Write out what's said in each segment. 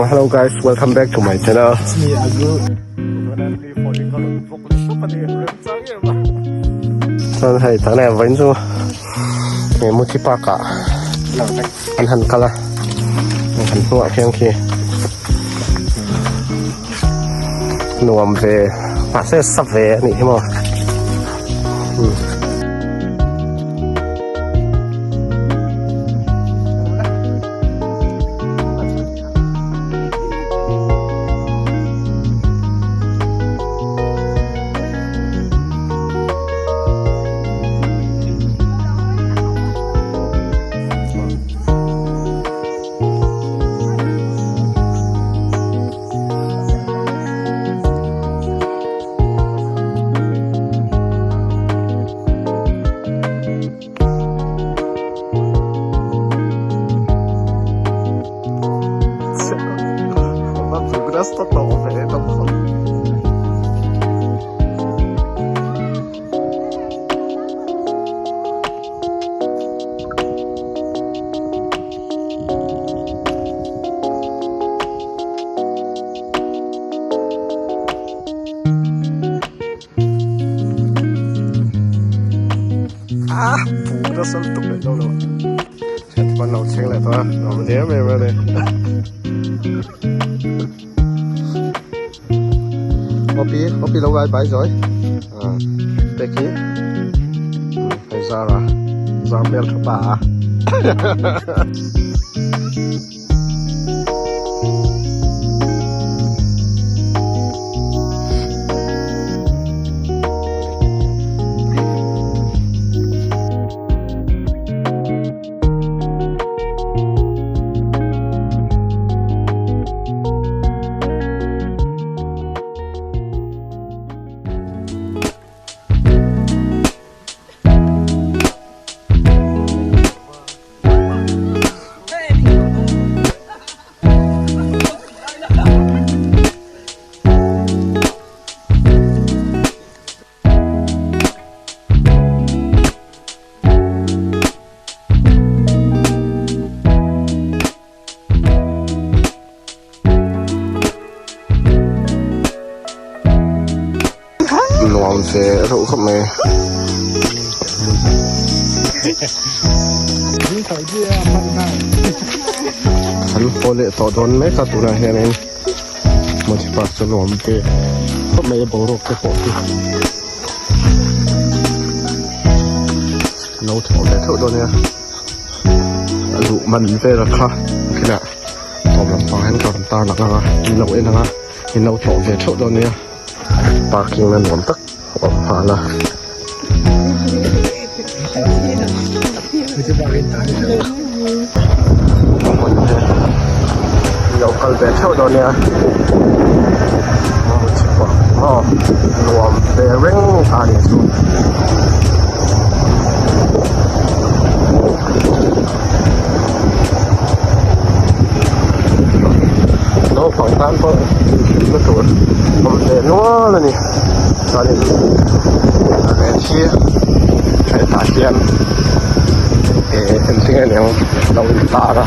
Hello guys, welcome back to my channel. It's me Agu. Chuan hei tah leh vawiin chu he Muthi Park ah an han kal a, an han hnuah khian khi nuam ve mahse sa ve a nih hi maw. A bu nasa lutuk leh lo lo heti pawn lo thleng leh tawh a nuam em em a ni hopi hopi lo ngai bai zawi ah te khi hei zara zar hmel tha pa a. Nuam ve reuh khawp mai. Kan haw leh tawh dawn mek a tunah hianin Mothi Park chu nuam ve khawp mai a boruak te pawh hi lo thawh leh theuh dawn nia a luh man vel kha kinah tawp lampang hian ka rawn tar lang ang a in lo en ang a in lo tlawh ve theuh dawn nia. Parking na nuam tak a awm nghal a. Lo kal ve theuh dawn nia aw nuam ve reng a ni chu. Naupang tan pawh inhlimna tur awm ve nual a ni chuanin rel hi hetah hian eh engtin nge niang lo in tar a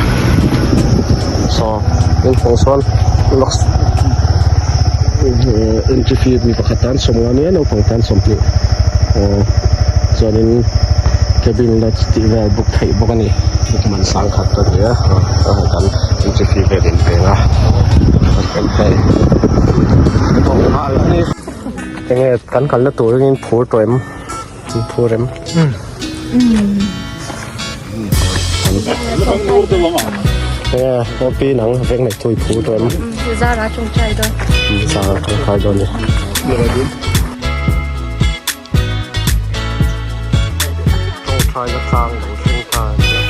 saw inhmang sawn lux entry fee mi pakhat tan sawmnga nia naupang tan 20 aw chuanin cabin lodge tih vel book theih bawk a ni book man sang khat a ni a kan entry fee vel in peng a hei enge kan kalna turin phur tawh em phur em enge opi nang veng nei thui phur tawh em zara tawngtai dawn zara tawngtai dawn ni. Tawngtaina tlang lo thleng ta a nia.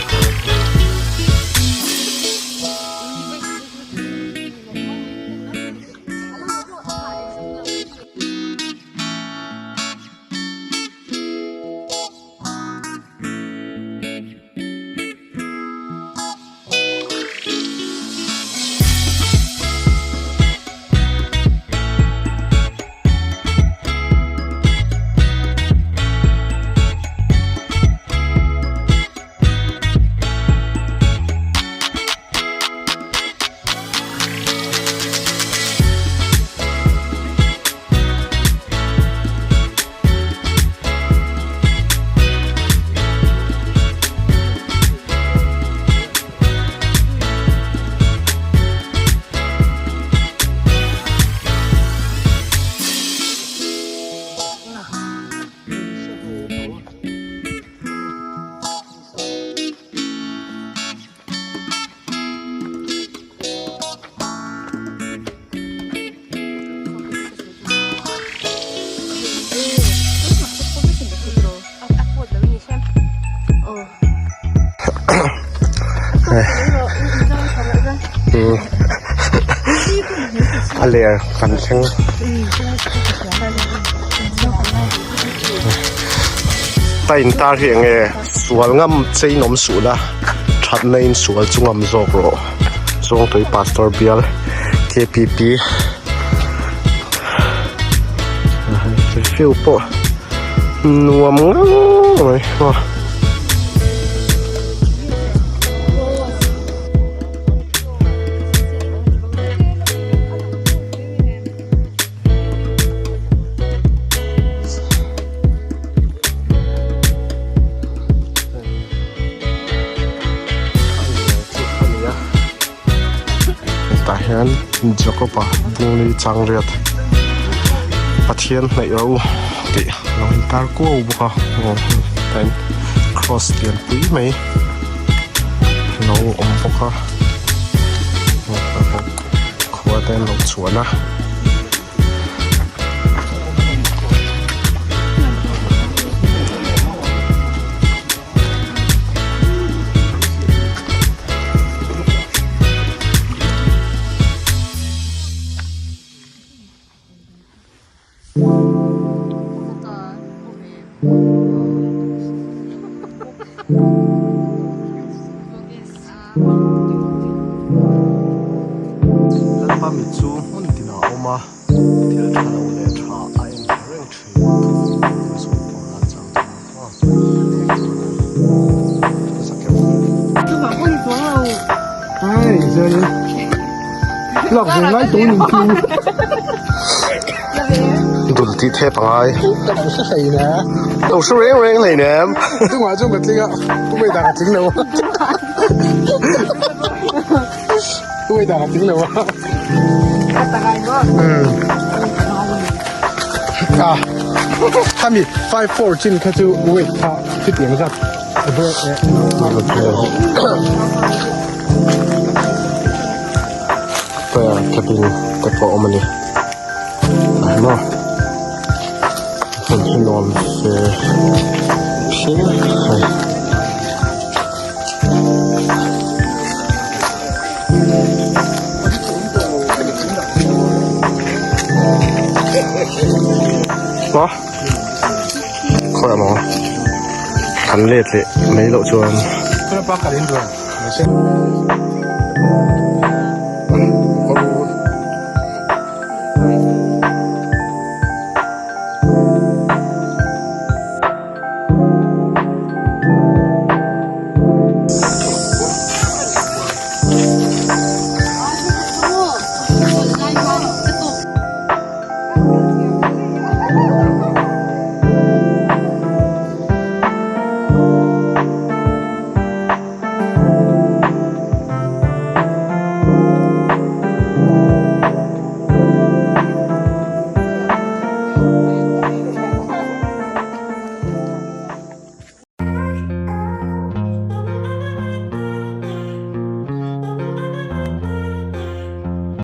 Umm a ler kan thleng. Ta in tar hi enge sual ngam che in awm suh la thatna in sual chu ngam zawk rawh Chawngtui Pastor bial K_P_P view pawh nuam ngang mai aw. Tah hian Jacob-a bungli changriat Pathian hnaih ro tih a lo intar kuau bawk a aw tah hian cross lianpui mai a lo awm bawk a. Khua te an lo chhuan a. Lalpa mit chu hmun tinah a awm a, thil tha lo leh tha a en thla reng thin. Dul tih thep a ngai. Lo hre reng reng hlei nem. Prayer cabin te pawh a awm a ni maw hmun hi nuam ve phian mai. Maw khawiah maw kan let leh mai loh chuan.